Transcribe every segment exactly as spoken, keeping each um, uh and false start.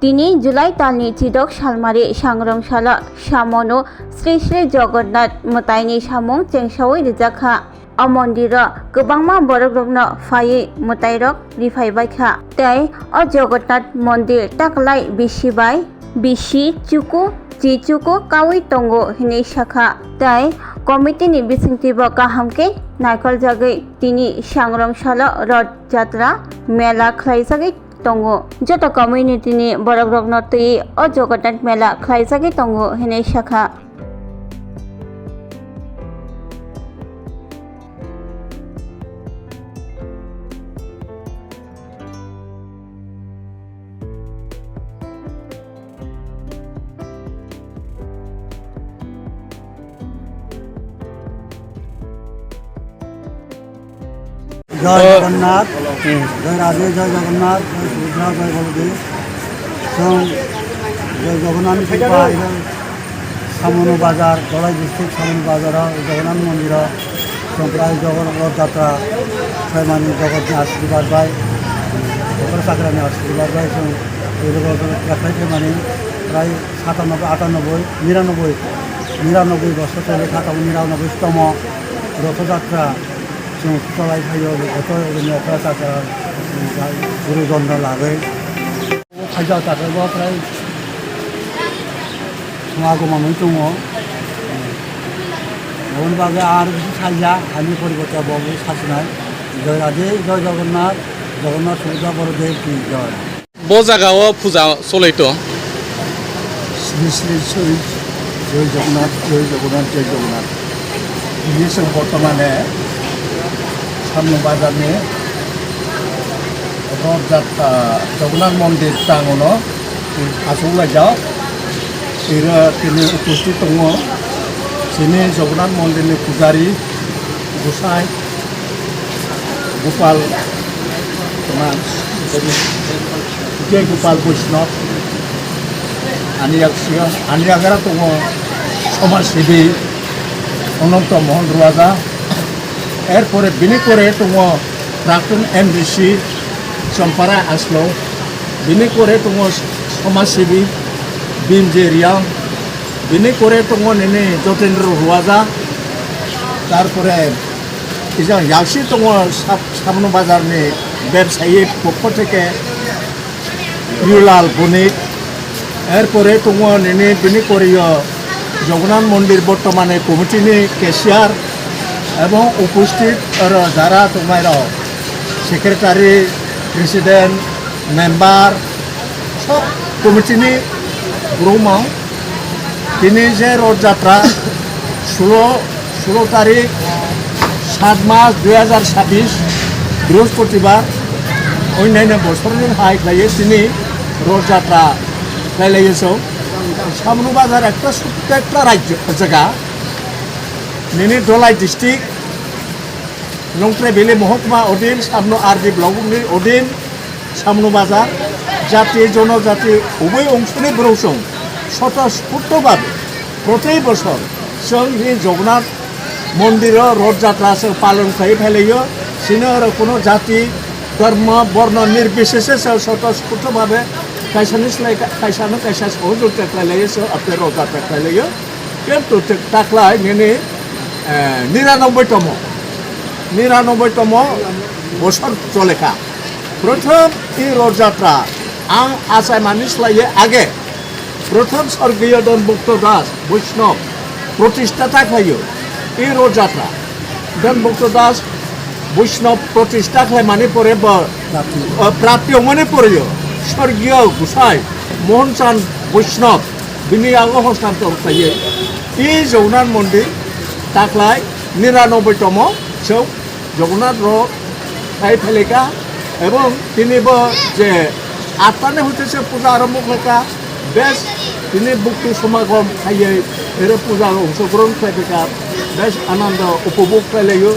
Tini July talni chidok salmari sangrong salo samono Sri Sri Jagannath mwtaini samung chengsaui rijakha. O mondiro kwbangma borokrokno phaiwi mwtairok riphaibaikha. Tei o Jagannath mondir taklai bisi bai bisi chuku chichuku kaui tongo hinwi sakha. Tei committee ni bisingtwibo kaham khe naikoljagwi tini sangrong salo Roth Jatra mela khlaijagwi tongo. Joto community ni borokrokno twi o Jagannath mela khlaijagwi tongo hinwi sakha. Joy O. জগন্নাথ, hmm. Joy রাধে, Joy জগন্নাথ, Joy সুভদ্রা, Joy Baladev. Chwng joi Jagannath ni krupa, ebo Samunu bazar, Dholai district Samunu bazar o Jagannath mondir o chwng prai Jagannath Rath Jatra khlaimani Jagat ni ashirbad bai, Chakra Chakra ni ashirbad bai chwng ebo bosor khlai khlaimani prai satanoboi, atanoboi, niranoboi, niranoboi bosor chole kha, tamo niranoboi tomo Rath Jatra chwng cholai phaio, joto Rath Jatra guru jondo lagwi. Khaijak takle bo prai swngo agomani tongo. Aboni bagwi ar bisi salya, ani poriborte bo bisi sasinai. Joi Radhe, Joi Jagannath, Jagannath Subhadra Baladev ki joi. Bo jaga o puja solai to. Sri Sri Sri Joi Jagannath, Joi Jagannath, Joi Jagannath. Tini chwng bortomane Samnu bazarni Rath Jatra Jagannath Mondir prangono achuk laijak. Tini, tini upasthit tongo chini Jagannath Mondirni pujari, gosai Gopal, toma, Vijay Gopal Vaishnav, ani yak-, ani yagra tongo somajsebi Ananto Mohan Ruaja, erpore bini kore tongo praktun M D C Champara Aslo, bini kore tongo somajsebi Bimje Riang, bini kore tongo nini Jotendra Ruaja, tarpore Kisa yaksi tongo Sab-, Samnu bazarni bebsayi pokho theke Yulal Bonik. Erpore tongo nini bini korio Jagannath Mondir bortomani committee ni cashier ebong upasthit oro jara tongnairok secretary, president, member, sob committee ni borok mang. Tini je Rath Jatra, sulo, sulo tarik, sat mas dui hajar sabis, Brihospatibar, onyaino bosorni hai khlaiwi tini Rath Jatra khlailaio chwng. Samnu bazar ekta sukte ekta rajyo, jaga. Nini Dholai district, Longtrai Valley Mohokuma odin, Samnu R D block ni odin, Samnu bazar, jati, jonojati, ubui ongsoni borok chwng swtosphurto babe protei bosor chwng hi Jagannath mondiro Rath Jatra chwng palon khlai phailaio. Chini oro kuno jati, dharma, borno nirbisese chwng swtosphurto babe kaisani slai ka-, kaisano kaisa sohojogita khlailaio, chwng apre Rath Jatra khlailaio. Kintu taklai nini, eh, niranoboi tomo, niranoboi tomo bosor cholekha. Prothom i Rath Jatra ang achaimani slaiye age prothom sorgiyo Don Bhukto Das Vaishnav protistha ta khlaio i Rath Jatra. Don Bhukto Das Vaishnav protistha khlaimani pore bo, prapti, o, prapti wngmani poreyo sorgiyo Gosai Mohan Chand Vaishnav bini yago hostantor khlaiwi i Jagannath Mondir taklai niranoboi tomo chwng Jagannath rok khai phailika ebong tini bo je attani hoite se puja arombo khlaika, bes tini bukti somagom khaiwi ere puja ongsogron khlaiphaika, bes anando upobhog khlailaio.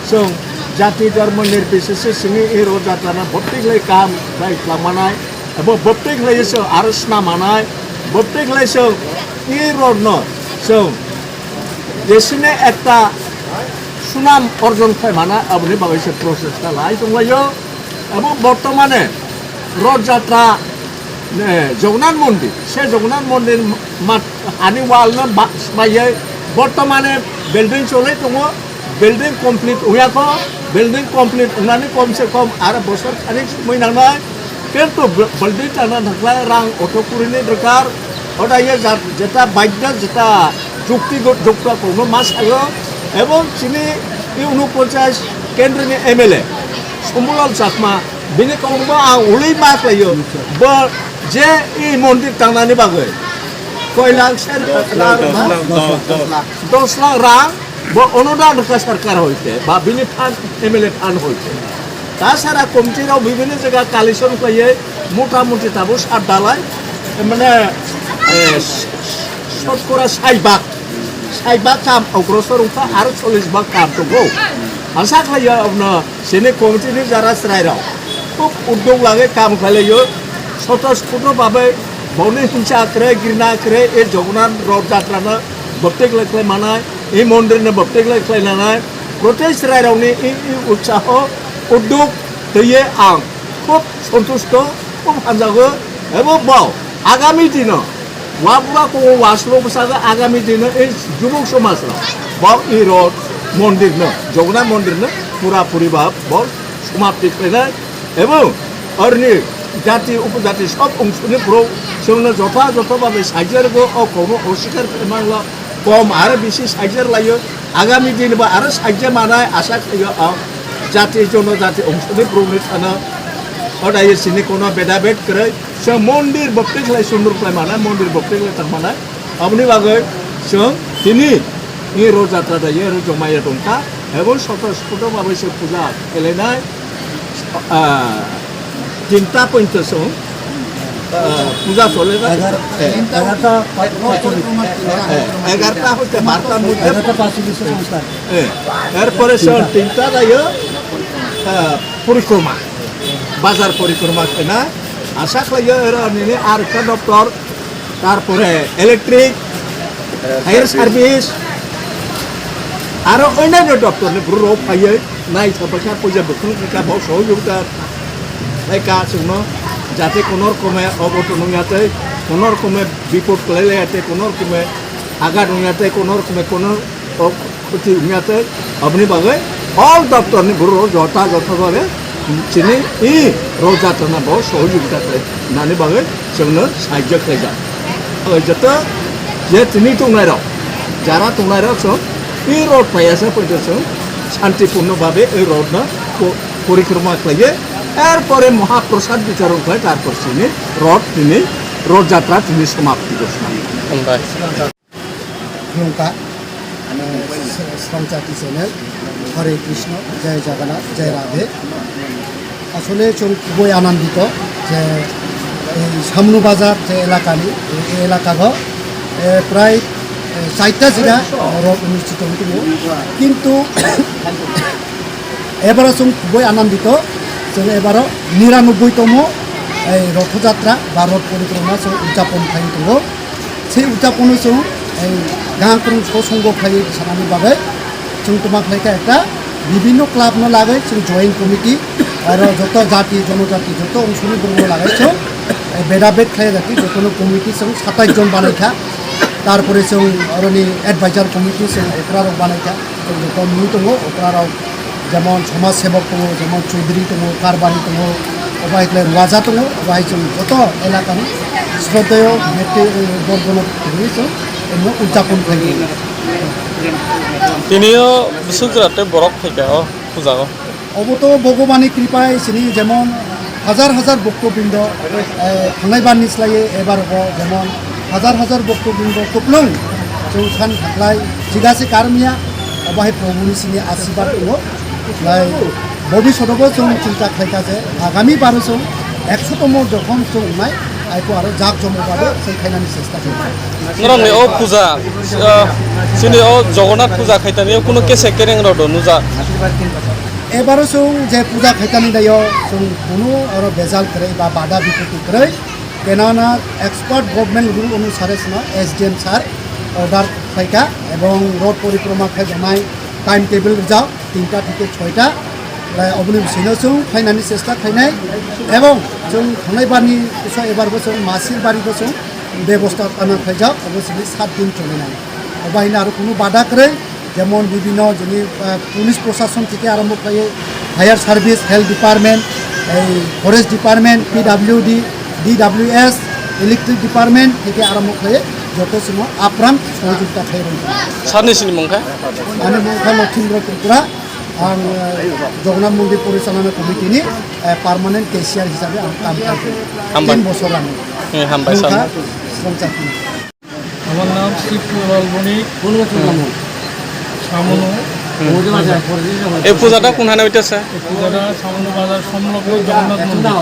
Chwng jati dharma nirbisese sini i Rath Jatrano bwtwi khlai kaham khlai twlangmanai, abo bwtwi khlai chwng aro sna manai, bwtwi khlai chwng i rokno chwng jesine ekta sunam orjon khlai mana, aboni bagwi se prochesta lai tonglaio. Abo bortomane Rath Jatra Ne, Jagannath Mondir, se Jagannath Mondir mat-, ani wall no ba-, smaiyai, bortomane building cholai tongo, building complete wngya kho, building complete wngnani kom se kom aro bosor khanik sumui nangnai, kintu bu-, building tangna thangkhlai rang otho kurini dorkar, oda ye jat-, jeta baidya jeta jukti go-, jukta kokno ma sayo, ebong chini i unuponchas kendroni M L A, Sombulal Chakma, bini kokno ang ului ma khlaio, bo je i mondir tangnani bagwi koi lakh ser lakh, dos lakh, dos lakh, dos lakh rang bo onudan rwkha sarkar hoite ba bini fund, M L A fund hoite. Tasara committee rok bibhinno jaga collection khlaiwi mota moti tabuk sat dalai, mane, eh, sotkora sait bhag, sait bhag kam ogrosor wngkha, aro chollish bhag kam tongo. Asa khlaio abono chini committee ni jara chwrairok khub uddog lagwi kam khlaio, soto sputo babai boni hinsa kwrwi, girna kwrwi, e Jagannath Roth Jatra no bwtwi khlai khlai manai, e mondir no bwtwi khlai khlai nanai, protest chwrairokni e, e utsaho, uddog twiwi ang khub sontusto, khub hamjago, ebo bo agami dino wabura ko waslo bwsago agami dino e jubuk somaj rok bo e rot mondir no, Jagannath mondir no pura puri ba bo somapti khlainai, ebo arni jati upojati sob ongsoni borok chwngno jotha jotha babe sajyargo o komo osikar khlaimangla kom aro bisi sajyar laio. Agami din bo aro sajya manai asa khlaio ang. Jati jono jati ongsoni borokni thana odai sini kono beda bed kwrwi. Chwng mondir bokte khlai sundur khlai manai, mondir bokte khlai tang manai. Aboni bagwi chwng tini ni Rod Jatra da ye ro jomai ya tongkha. Ebo soto spoto babai se puja khlainai. Ah, tinta pointo song, ah, puja chole na? Egar-, eh, egarta pa-, pacholish. Eh, egarta hoite barta moddhe. Egarta pacholish song start. Eh, erpore song tinta dayo, ah, porikroma. Bazar porikroma kena. Asa khlaio ero nini ar ekta doptor. Tarpore electric, fire service, aro onyaino doptor ni borok rok phaiwi nai sa bwkha puja bukhuk ni ka bo sohojogita khlai ka chwngno, jate kono rokome oboto nung ya tei, kono rokome bipod kwlai lai ya tei, kono rokome agat nung ya tei, kono rokome kono o khoti wngya tei aboni bagwi all doptor ni borok rok jota jota babe chini i Rod Jatra no bo sohojogita khlai nani bagwi chwngno sahajyo khlaijak. O joto je tini tongnai rok, jara tongnai rok chwng i rot phaiyasa poito chwng santipurno babe i rot no po-, porikroma khlaiye, erpore Mahaprasad bicharon khlai tarpor chini rot tini Rod Jatra tini somapti gosna. Hambai. Khulumkha, eh, Srangchati channel, Hare Krishna, Jai Jagannath, Jai Radhe. Asole chwng khubui anandito je ei Samnu Bazar je elakani, ei elakago, eh, prai, eh, chaita jila rot onustito wngtongo. Kintu ebaro chwng khubui anandito, chwng ebaro niranoboi tomo ei Rotho Jatra ba rot porikroma chwng udjapon khai tongo. Sei uta pono chwng, ei, gang kwrwng so songbo khlaiwi sanani bagwi chwng tuma khlai kha ekta bibinno club no lagwi chwng joint committee, aro joto jati, jonojati, joto ongsoni borokno lagwi chwng, ei, beda bed khlai jati jotono committee chwng satais jon banai kha. Tarpore chwng oroni advisor committee chwng okra rok banai kha. Chwng joto nwi tongo, okra rok jemon somaj sebok tongo, jemon chudri tongo, karbari tongo, obo hai khlai ruaja tongo, obo hai chwng joto elakani sroddheyo bhakti, eh, borgono tongwi chwng emo udjapon khlai tongo. Tinio bwswk jora tei borok phaikha o pujago? Obo to Bhogobani kripai sini jemon hajar hajar bhokto brindo, eh, thangnai barni slaiye ebar bo jemon hajar hajar bhokto brindo kuplung chwng san thaklai chigase karmiya, obo hai Probhuni sini asirbat tongo. Lai bobishotobo chwng chinta khlaikha je agami baro chwng ekso tomo jokhon chwng wngnai, aiko aro jak jomo bado chwng khainani chesta khlaikha. Norokni o puja, ah, chini o Jagannath puja khaitani o kuno kese kereng rok do nujak. Ebaro chwng je puja khaitani dayo chwng kuno oro bejal kwrwi ba bada bipoti kwrwi. Kenana expert government rule onusare sino S D M sir order khlaikha ebong rot porikroma khaijaknai time table rijak tinta theke soita. Oboni bisino chwng phainani chesta khainai ebong chwng thangnai barni so ebar bo chwng masir bari bo chwng bebosta tana khaijak, obo sini sat din cholinai. Obo haino aro kunu bada kwrwi, jemon bibhinno jini, ah, police prosason theke arombo khlaiwi fire service, health department, ei forest department, P W D, D W S, electric department theke arombo khlaiwi joto chwngno apran sohojogita khlai rwdi. Sarni sini mung kha? Ani mung kha Lokhindra Tripura. Ang, eh, Jagannath Mandir Porichalona Committee ni, eh, permanent cashier hisabe ang kam khlai. Hambai. Tin bosor ang. Hmm, hambai, Mung kha sir. Srongchapini. আমার নাম শিবকুমার বণিক। সামনো। এই পূজাটা কোনখানে হইতেছে? এই পূজাটা সামনো বাজার সংলগ্ন জগন্নাথ মন্দির।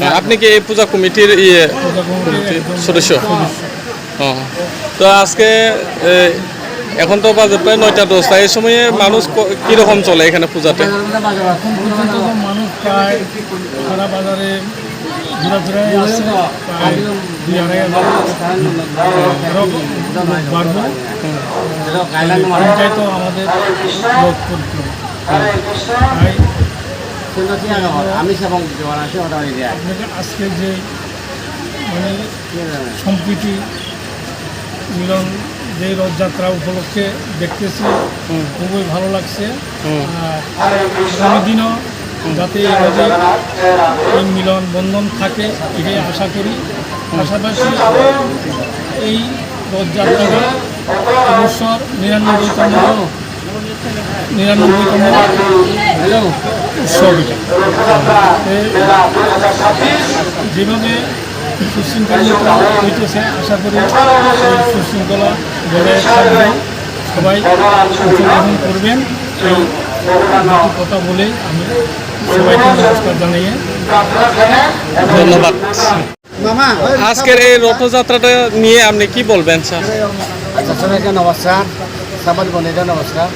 হ্যাঁ, আপনি কি এই পূজা কমিটির ইয়ে পূজা কমিটির একজন সদস্য? সদস্য। ও, তো আজকে, এ, এখন তো বাজে প্রায় নয়টা দশটা, এই সময়ে মানুষ ক-, কিরকম চলে এখানে পূজাতে? এখন পর্যন্ত তো মানুষ প্রায় সারা বাজারে ঘোরাফেরায় আছে, প্রায় দুই আড়াই হাজার। আরো বাড়বো। এটাই তো আমাদের লক্ষ্য। তাই আপনাদের আজকে যে মানে সম্প্রীতি মিলন যে রথযাত্রা উপলক্ষে দেখতেছি, হুম। খুবই ভালো লাগছে। হুম। আর আগামী দিনও হুম। যাতে এইভাবে এই মিলন বন্ধন থাকে, এটাই আশা করি। হুম। পাশাপাশি এই রথযাত্রাটা অবসর নিরানব্বইতম নিরানব্বইতম উৎসব এটা। এ, যেভাবে সুশৃঙ্খলিত হইতেছে, আশা করি এই সুশৃঙ্খলা বজায় থাকবে। সবাই অংশগ্রহণ করবেন। এই দুটি কথা বলেই আমি সবাইকে নমস্কার জানিয়ে ধন্যবাদ। আজকের এই রথযাত্রাটা নিয়ে আপনি কি বলবেন, স্যার? আচ্ছা, সবাইকে নমস্কার, সাংবাদিক বন্ধুদের নমস্কার।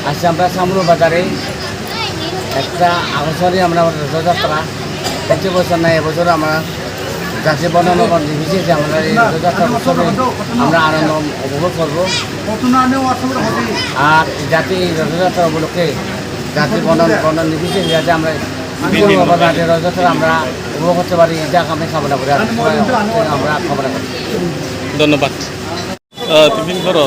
আজকে আমরা সামনো বাজারে একটা আকর্ষণীয় আমরা রথযাত্রা, প্রতি বছর না এবছর আমরা জাতীয় বর্ণনা নির্বিশেষে আমরা এই রথযাত্রা উৎসবে আমরা আনন্দ উপভোগ করব। আর জাতি এই রথযাত্রা উপলক্ষে জাতি বর্ণন বর্ণন নির্বিশেষে যাতে আমরা বিভিন্ন বাজারে রথযাত্রা আমরা উপভোগ করতে পারি, এটা আমি কামনা করি। আর সবাই আমরা কামনা করি। ধন্যবাদ। আহ, টিফিন করো।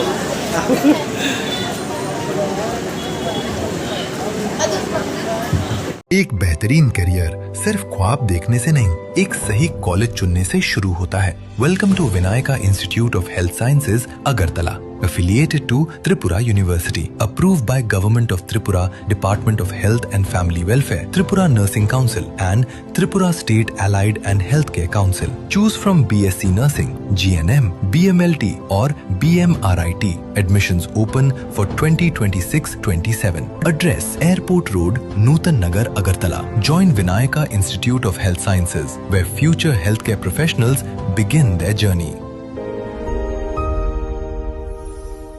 एक बेहतरीन करियर सिर्फ ख्वाब देखने से नहीं, एक सही कॉलेज चुनने से शुरू होता है। Welcome to Vinayaka Institute of Health Sciences, Agartala, affiliated to Tripura University, approved by Government of Tripura, Department of Health and Family Welfare, Tripura Nursing Council, and Tripura State Allied and Healthcare Council. Choose from B S C Nursing, G N M, B M L T, or B M R I T. Admissions open for twenty twenty-six twenty-seven. Address: Airport Road, Nutan Nagar, Agartala. Join Vinayaka Institute of Health Sciences, where future healthcare professionals begin their journey.